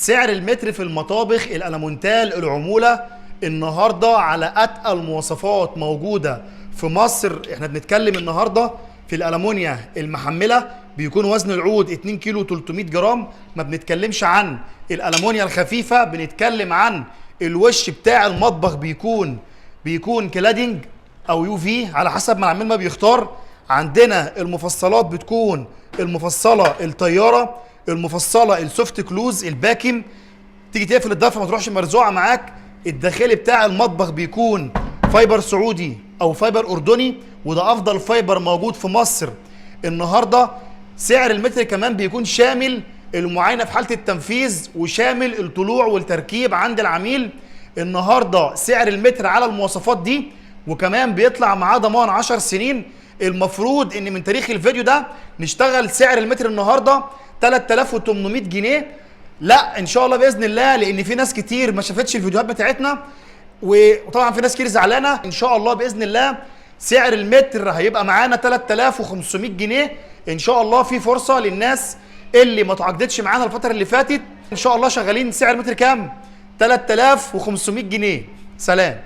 سعر المتر في المطابخ الالمونتال العمولة النهارده على اتقل مواصفات موجودة في مصر. احنا بنتكلم النهارده في الالمونيا المحمله بيكون وزن العود 2 كيلو 300 جرام. ما بنتكلمش عن الالمونيا الخفيفة، بنتكلم عن الوش بتاع المطبخ بيكون cladding او UV على حسب ما العميل ما بيختار. عندنا المفصلات بتكون المفصلة الطياره، المفصلة ال soft close الباكم، تيجي تقفل الضفة ما تروحش مرزوعه معاك. الداخلي بتاع المطبخ بيكون fiber سعودي او fiber اردني، وده افضل fiber موجود في مصر النهارده. سعر المتر كمان بيكون شامل المعاينة في حاله التنفيذ وشامل الطلوع والتركيب عند العميل. النهارده سعر المتر على المواصفات دي، وكمان بيطلع معاه ضمان 10 سنين. المفروض ان من تاريخ الفيديو ده نشتغل سعر المتر النهارده 3800 جنيه. لا ان شاء الله باذن الله، لان في ناس كتير ما شافتش الفيديوهات بتاعتنا، وطبعا في ناس كتير زعلانة. ان شاء الله باذن الله سعر المتر هيبقى معانا 3500 جنيه ان شاء الله. في فرصة للناس اللي ما تعاقدتش معانا الفترة اللي فاتت، ان شاء الله شغالين سعر متر كام؟ 3500 جنيه. سلام.